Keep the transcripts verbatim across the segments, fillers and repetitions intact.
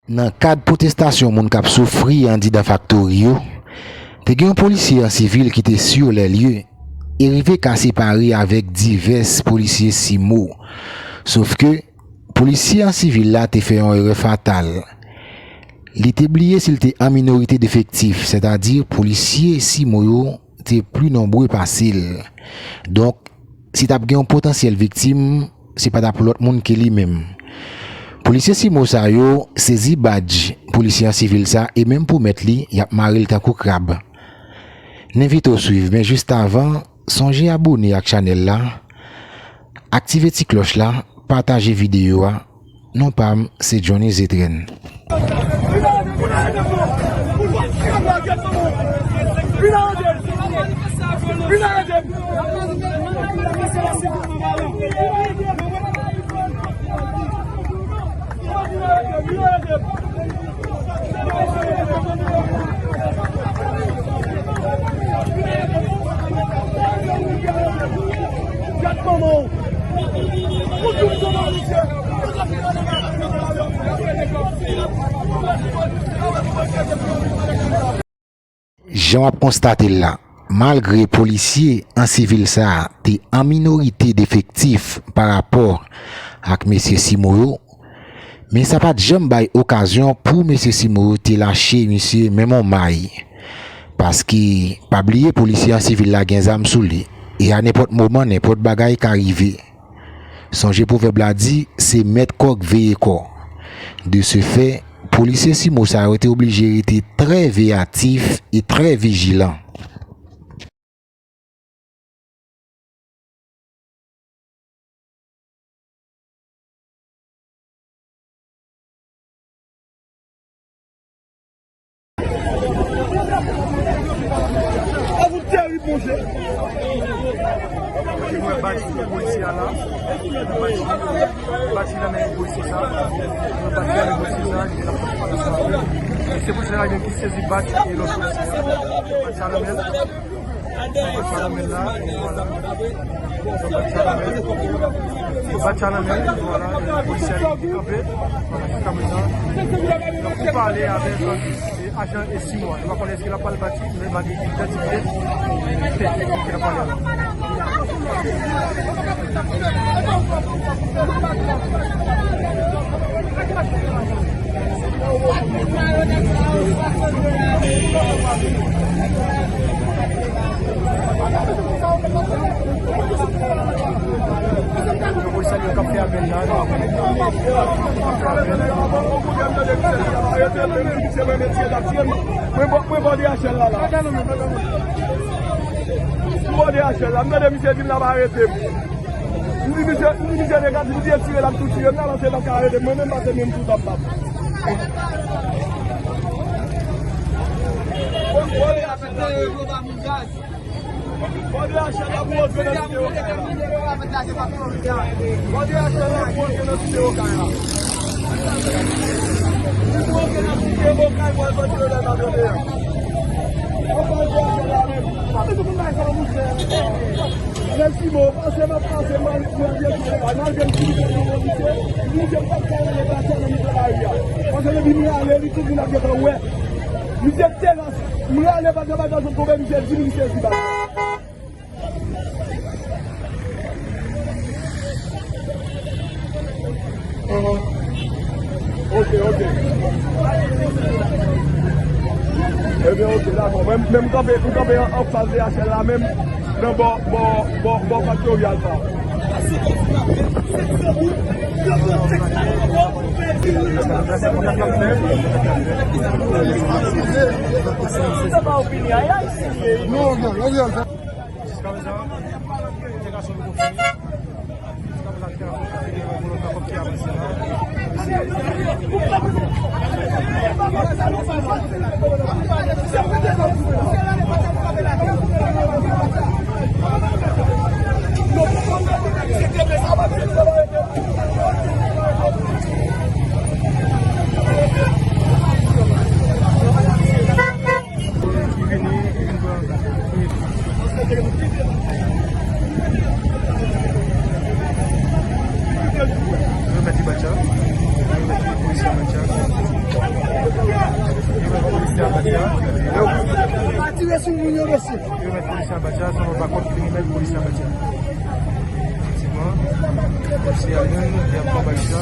Nan kad pwotestasyon moun k ap soufri anndidan faktori yo, te gen yon polisye an sivil ki te sur les lieux e rive kase pari avèk divès polisye CIMO. Sof ke polisye an sivil la te fè yon erè fatal. Li te bliye si l te an minorite defektif, sètadi polisye CIMO yo te pli nonbre pase l. Donk, si t ap gen yon potansyèl viktim, se pa t ap lòt moun ke li menm. Polisye CIMO sa yo sezi badj polisye an sivil sa e menm pwomèt li y ap mare l tankou krab. N envite w swiv, men jis avan, sonje abone ak chanèl la, aktive ti klòch la, pataje videyo a. Non pa m, se Johnny Zetren. Jan w ap konstate l la, malgre polisye an sivil sa a te an minorite defektif parapò ak mesye CIMO yo, men sa pa t janm bay okazyon pou mesye CIMO yo te lache misye menm on may. Paske, pa bliye polisye an sivil la gen zam sou li, e a nenpòt moman, nenpòt bagay ka rive. Sonje pwovèb la di, se mèt kòk veye kò. De ce fait, polisye CIMO sa yo te oblije rete trè veyatif e trè vijilan. Mwen bati polisye a la. Bati, bati nan men polisye sa. Mwen bati nan men polisye sa, li te la pran sa. Se polisye la menm ki sezi bati e lòt polisye a. Bati a nan men l. Sa nan men la, vwala. Sa nan men. Sa nan men, vwala. Polisye a ki kanpe. Vwala, jiska prezan. Donk, pou pale avèk, e, ajan e CIMO a. Nou pa konnen èske l ap pale bati, men bati idantite. Ki l ap pale avè l. Mwen bò, mwen bò D H L la, la. Mwen bò D H L la, m tande misye di l ap arete m. M di misye, m di misye nèg la di m te tire l ap tou tire m, nan se pa ka arete m, mwen menm pa se menm tou t ap bat. Bò D H L la pou rantre nan site Okay la. Bò D H L la pou rantre nan site Okay la. Pou rantre nan site Okay pou al pran tirelè nan devan. Anba D H L la menm. Mèsi bon. Pase m ap pase, m al, m al vye sou bagay. Malgre m sou yon kondisyon, misye m pa t ka rele pase nan mitan lari a. Paske depi m rale, li tout moun ap gentan wè. Misye te la, m rale bagay, bagay, sot tonbe, misye di misye di bagay. Ok, ok. Ebyen, ok, dakò. Men, men m kanpe, m kanpe an, anfas D H L la menm, nan bò, bò, bò, bò Factory Alpha. Non, non, non, non. Jiska prezan, entègansyon nou kontinye. Jiska prezan, entègansyon kontinye, yon volonte ankò ki avanse la. Ki vini, ki vin pran. Yo mèt li batja. Yo mèt li polisye batja. Perimèt polisye Abacha, sa nou pa kont perimèt polisye Abacha. Efektivman, polisye a menm ki ap konbat sa.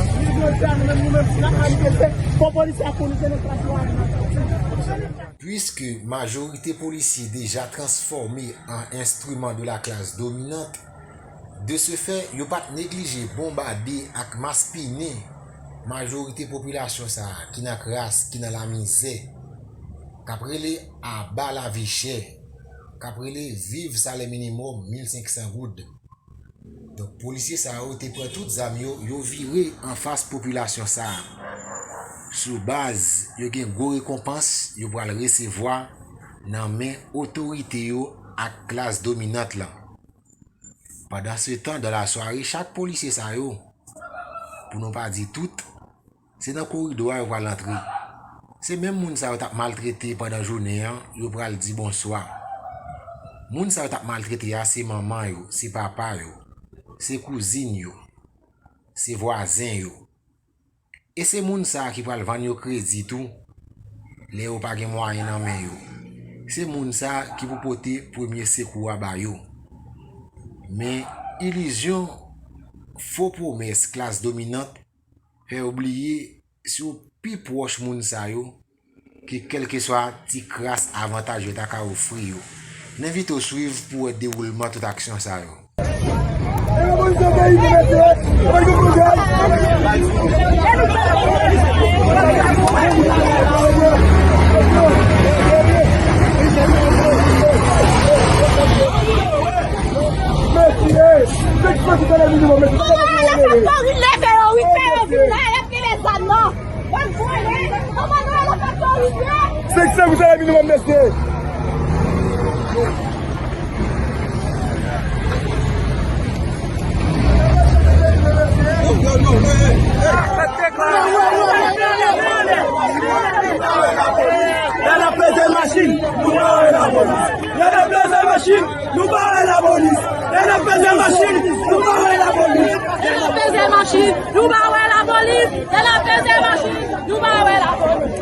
Bon, polisye a konnen se nan klas yo a. Puiske majorite polisye deja transfòme an enstriman de la klas dominant, de ce fait, yo pa t neglije bonbade ak maspinen majorite popilasyon sa a ki nan kras, ki nan lamizè, k ap rele aba lavi chè, k ap rele viv salè minimòm mil senk san goud. Donk, polisye sa yo te pran tout zam yo, yo vire anfas popilasyon sa a. Sou baz, yo gen gwo rekonpans yo pral resevwa nan men otorite yo ak klas dominant lan. Pandansetan, dans la soirée, chak polisye sa yo, pou nou pa di tout, se nan koridò a yo pral antre. Se menm moun sa yo t ap maltrete pandan jounen an, yo pral di bonswa. Moun sa yo t ap maltrete a, se manman yo, se papa yo, se kouzin yo, se vwazen yo. E se moun sa a ki pral vann yo kredi tou, lè yo pa gen mwayen nan men yo. Se moun sa a ki pou pote premye sekou a ba yo. Men, ilizyon, fo pwomès klas dominant fè yo bliye si w pi pwòch moun sa yo, ke kèlkeswa ti kras avantaj yo ta ka ofri yo. N envite w swiv pou w wè dewoulman tout aksyon sa yo. Senk san pou salè minimòm, mesye. Lè n ap peze machin, nou pa wè lapolis. Lè n ap peze machin, nou pa wè lapolis. Lè n ap peze machin, nou pa wè lapolis. Lè n ap peze machin, nou pa wè lapolis. Lè n ap peze machin, nou pa wè lapolis.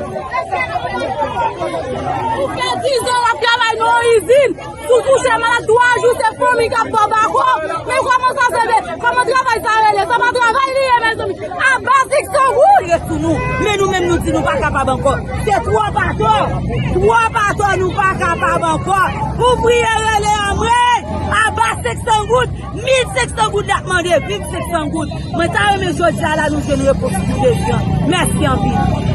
Ou fè dizan w ap travay nan yon izin. Si w touche malad twa jou, se fanmi k ap ba w bako. Men kòman sa se vre? Kòman travay sa rele? Sa pa travay li ye, mezanmi. Aba senk san goud ret sou nou. Men nou menm nou di nou pa kapab ankò. Se twòp atò. Twòp atò, nou pa kapab ankò. Ouvriyè rele anmwey. Aba senk san goud. Mil senk san goud n ap mande. Viv senk san goud. Mwen ta renmen jodi a la nou jwenn repons pou Levyan. Mèsi anpil.